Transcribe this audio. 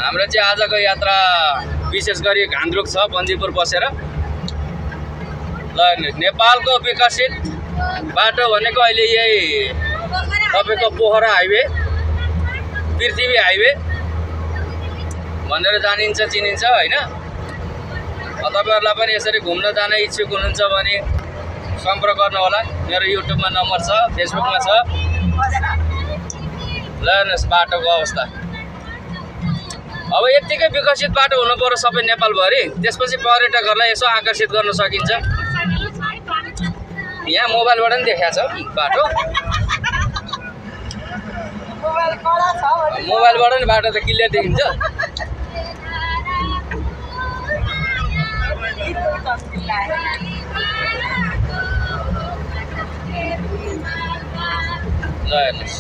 हाम्रो चाहिँ आजको यात्रा विशेष गरी घान्द्रुक छ बन्दीपुर बसेर। ल नेपालको विकसित बाटो भनेको अहिले यही तपाईको पोखरा हाइवे, पृथ्वी हाइवे भनेर जानिन्छ चिनिन्छ हैन। तपाईहरुलाई पनि यसरी घुम्न जान इच्छुक हुनुहुन्छ भने सम्पर्क गर्नु होला। मेरो युट्युबमा नम्बर छ, फेसबुकमा छ। ल हेर्नुस् बाटोको अवस्था। अब यतिकै विकसित बाटो हुनु पर्यो सबै नेपालभरि, त्यसपछि पर्यटकहरूलाई यसो आकर्षित गर्न सकिन्छ। यहाँ मोबाइलबाट पनि देखाएको छ बाटो, मोबाइलबाट पनि बाटो त क्लियर देखिन्छ। ल हेर्नुहोस्